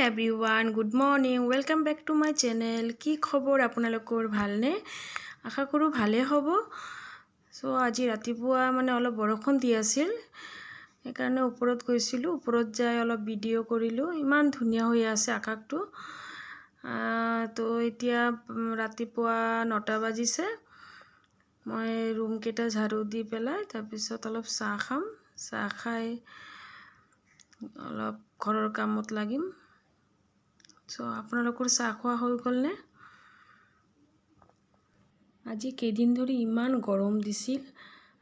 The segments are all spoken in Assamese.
Everyone, good morning, welcome back to my channel. কি খবৰ আপোনালোকৰ? ভালনে? আশা কৰোঁ ভালেই হ'ব। চ' আজি ৰাতিপুৱা মানে অলপ বৰষুণ দি আছিল, সেইকাৰণে ওপৰত গৈছিলোঁ। ওপৰত যাই অলপ ভিডিঅ' কৰিলোঁ। ইমান ধুনীয়া হৈ আছে আকাশটো। তো এতিয়া ৰাতিপুৱা 9টা বাজিছে। মই ৰুমকেইটা ঝাৰু দি পেলাই তাৰপিছত অলপ চাহ খাম। চাহ খাই অলপ ঘৰৰ কামত লাগিম। চ' আপোনালোকৰ চাহ খোৱা হৈ গ'লনে? আজি কেইদিন ধৰি ইমান গৰম দিছিল,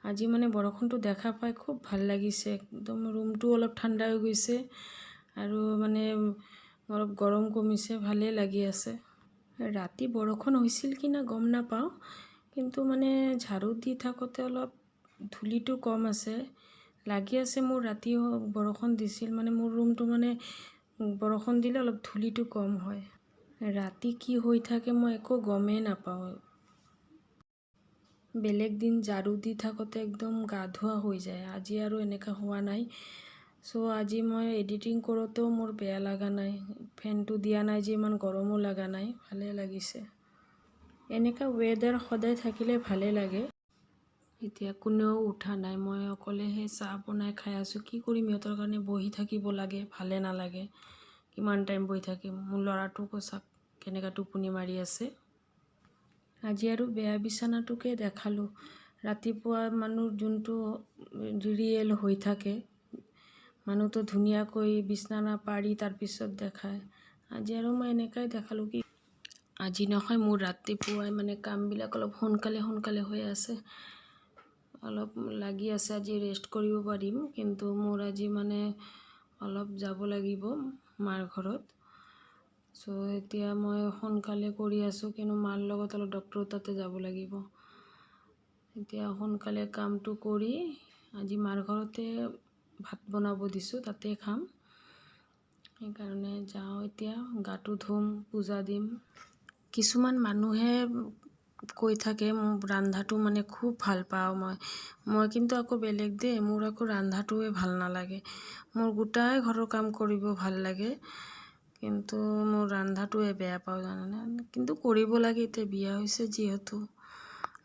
আজি মানে বৰষুণটো দেখা পাই খুব ভাল লাগিছে। একদম ৰুমটো অলপ ঠাণ্ডা হৈ গৈছে আৰু মানে অলপ গৰম কমিছে, ভালেই লাগি আছে। ৰাতি বৰষুণ হৈছিল কি না গম নাপাওঁ, কিন্তু মানে ঝাৰু দি থাকোঁতে অলপ ধূলিটো কম আছে লাগি আছে মোৰ। ৰাতি বৰষুণ দিছিল, মানে মোৰ ৰুমটো মানে বৰষুণ দিলে অলপ ধূলিটো কম হয়। ৰাতি কি হৈ থাকে মই একো গমেই নাপাওঁ। বেলেগ দিন ঝাৰু দি থাকোঁতে একদম গা ধোৱা হৈ যায়, আজি আৰু এনেকুৱা হোৱা নাই। চ' আজি মই এডিটিং কৰোঁতেও মোৰ বেয়া লগা নাই। ফেনটো দিয়া নাই যে ইমান গৰমো লগা নাই, ভালেই লাগিছে। এনেকুৱা ৱেডাৰ সদায় থাকিলে ভালেই লাগে। এতিয়া কোনেও উঠা নাই, মই অকলেহে চাহ বনাই খাই আছোঁ। কি কৰিম, ইহঁতৰ কাৰণে বহি থাকিব লাগে, ভালে নালাগে। কিমান টাইম বহি থাকিম? মোৰ ল'ৰাটোকো চাওক, কেনেকুৱা টোপনি মাৰি আছে। আজি আৰু বেয়া বিচনাটোকে দেখালোঁ। ৰাতিপুৱা মানুহ যোনটো ৰিয়েল হৈ থাকে, মানুহটো ধুনীয়াকৈ বিচনা পাৰি তাৰপিছত দেখায়। আজি আৰু মই এনেকুৱাই দেখালোঁ। কি আজি নহয়, মোৰ ৰাতিপুৱাই মানে কামবিলাক অলপ সোনকালে সোনকালে হৈ আছে। অলপ লাগি আছে আজি ৰেষ্ট কৰিব পাৰিম, কিন্তু মোৰ আজি মানে অলপ যাব লাগিব মাৰ ঘৰত। চ' এতিয়া মই সোনকালে কৰি আছোঁ, কিন্তু মাৰ লগত অলপ ডক্টৰৰ তাতে যাব লাগিব। এতিয়া সোনকালে কামটো কৰি আজি মাৰ ঘৰতে ভাত বনাব দিছোঁ, তাতে খাম। সেইকাৰণে যাওঁ এতিয়া, গাটো ধুম, পূজা দিম। কিছুমান মানুহে কৈ থাকে, মোক ৰন্ধাটো মানে খুব ভাল পাওঁ মই। মই কিন্তু আকৌ বেলেগ দেই। মোৰ আকৌ ৰন্ধাটোৱে ভাল নালাগে। মোৰ গোটাই ঘৰৰ কাম কৰিব ভাল লাগে, কিন্তু মোৰ ৰন্ধাটোৱে বেয়া পাওঁ, জানানে? কিন্তু কৰিব লাগে, এতিয়া বিয়া হৈছে যিহেতু,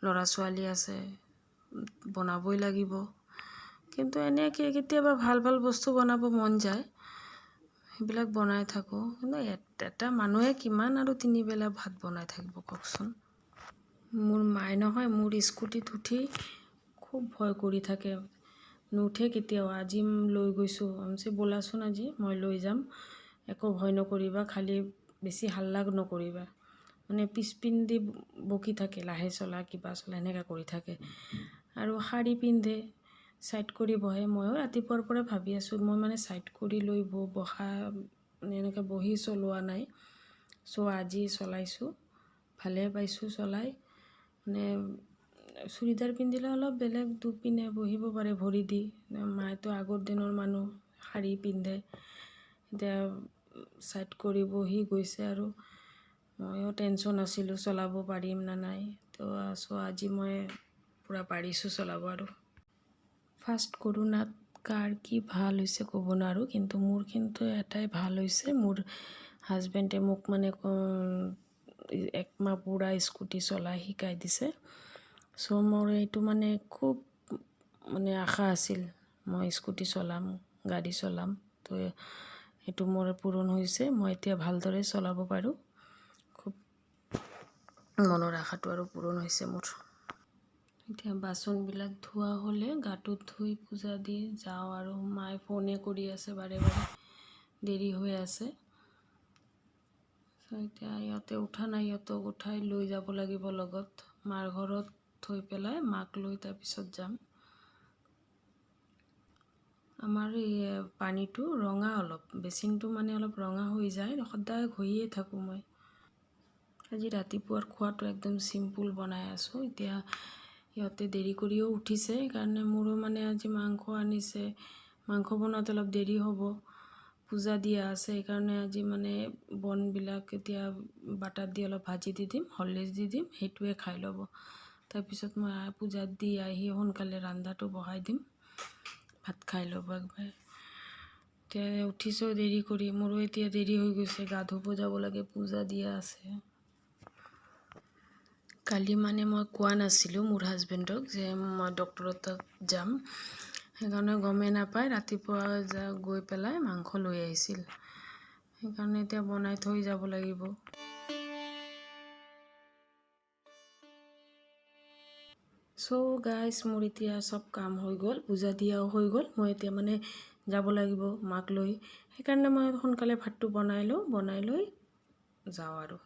ল'ৰা ছোৱালী আছে, বনাবই লাগিব। কিন্তু এনেকৈ কেতিয়াবা ভাল ভাল বস্তু বনাব মন যায়, সেইবিলাক বনাই থাকোঁ। কিন্তু এটা মানুহে কিমান আৰু তিনিবেলা ভাত বনাই থাকিব, কওকচোন? মোৰ মায়ে নহয় মোৰ স্কুটিত উঠি খুব ভয় কৰি থাকে, নুঠে কেতিয়াও। আজি লৈ গৈছোঁ, ভাবিছে ব'লাচোন আজি মই লৈ যাম, একো ভয় নকৰিবা, খালি বেছি হাল্লা নকৰিবা। মানে পিছপিনেদি বকি থাকে, লাহে চলা, কিবা চলা, এনেকুৱা কৰি থাকে। আৰু শাৰী পিন্ধে, ছাইড কৰি বহে। ময়ো ৰাতিপুৱাৰ পৰা ভাবি আছোঁ, মই মানে ছাইড কৰি লৈ বহা, মানে এনেকৈ বহি চলোৱা নাই। চ' আজি চলাইছোঁ, ভালে পাইছোঁ চলাই। মানে চুৰিদাৰ পিন্ধিলে অলপ বেলেগ, দুপিনে বহিব পাৰে ভৰি দি। মায়েতো আগৰ দিনৰ মানুহ, শাৰী পিন্ধে। এতিয়া ছাইড কৰি বহি গৈছে আৰু ময়ো টেনশ্যন আছিলোঁ চলাব পাৰিম নে নাই। তো চ' আজি মই পূৰা পাৰিছোঁ চলাব। আৰু ফাৰ্ষ্ট কৰোণাত কাৰ কি ভাল হৈছে ক'ব নোৱাৰোঁ, কিন্তু মোৰ কিন্তু এটাই ভাল হৈছে, মোৰ হাজবেণ্ডে মোক মানে একমাহ পূৰা স্কুটি চলাই শিকাই দিছে। চ' মোৰ এইটো মানে খুব মানে আশা আছিল, মই স্কুটি চলাম, গাড়ী চলাম। তো সেইটো মোৰ পূৰণ হৈছে। মই এতিয়া ভালদৰে চলাব পাৰোঁ। খুব মনৰ আশাটো আৰু পূৰণ হৈছে মোৰ। এতিয়া বাচনবিলাক ধোৱা হ'লে গাটো ধুই পূজা দি যাওঁ। আৰু মায়ে ফোনে কৰি আছে বাৰে বাৰে, দেৰি হৈ আছে। চ' এতিয়া ইহঁতে উঠা নাই, ইহঁতক উঠাই লৈ যাব লাগিব লগত। মাৰ ঘৰত থৈ পেলাই মাক লৈ তাৰপিছত যাম। আমাৰ এই পানীটো ৰঙা অলপ, বেচিনটো মানে অলপ ৰঙা হৈ যায়, সদায় ঘঁহিয়ে থাকোঁ মই। আজি ৰাতিপুৱাৰ খোৱাটো একদম চিম্পুল বনাই আছোঁ। এতিয়া সিহঁতে দেৰি কৰিও উঠিছে, সেইকাৰণে মোৰো মানে আজি মাংস আনিছে, মাংস বনাওঁতে অলপ দেৰি হ'ব। পূজা দিয়া আছে, সেইকাৰণে আজি মানে বনবিলাক এতিয়া বাটাৰ দি অলপ ভাজি দি দিম, হৰলিক্স দি দিম, সেইটোৱে খাই ল'ব। তাৰপিছত মই পূজাত দি আহি সোনকালে ৰন্ধাটো বহাই দিম, ভাত খাই ল'ব একবাৰ। এতিয়া উঠিছেও দেৰি কৰি, মোৰো এতিয়া দেৰি হৈ গৈছে, গা ধুব যাব লাগে, পূজা দিয়া আছে। কালি মানে মই কোৱা নাছিলোঁ মোৰ হাজবেণ্ডক যে মই ডক্টৰৰ তাত যাম, সেইকাৰণে গমেই নাপায় ৰাতিপুৱা গৈ পেলাই মাংস লৈ আহিছিল। সেইকাৰণে এতিয়া বনাই থৈ যাব লাগিব। চ' গাইজ, মোৰ এতিয়া চব কাম হৈ গ'ল, পূজা দিয়াও হৈ গ'ল। মই এতিয়া মানে যাব লাগিব মাক লৈ, সেইকাৰণে মই সোনকালে ভাতটো বনাই লওঁ, বনাই লৈ যাওঁ আৰু।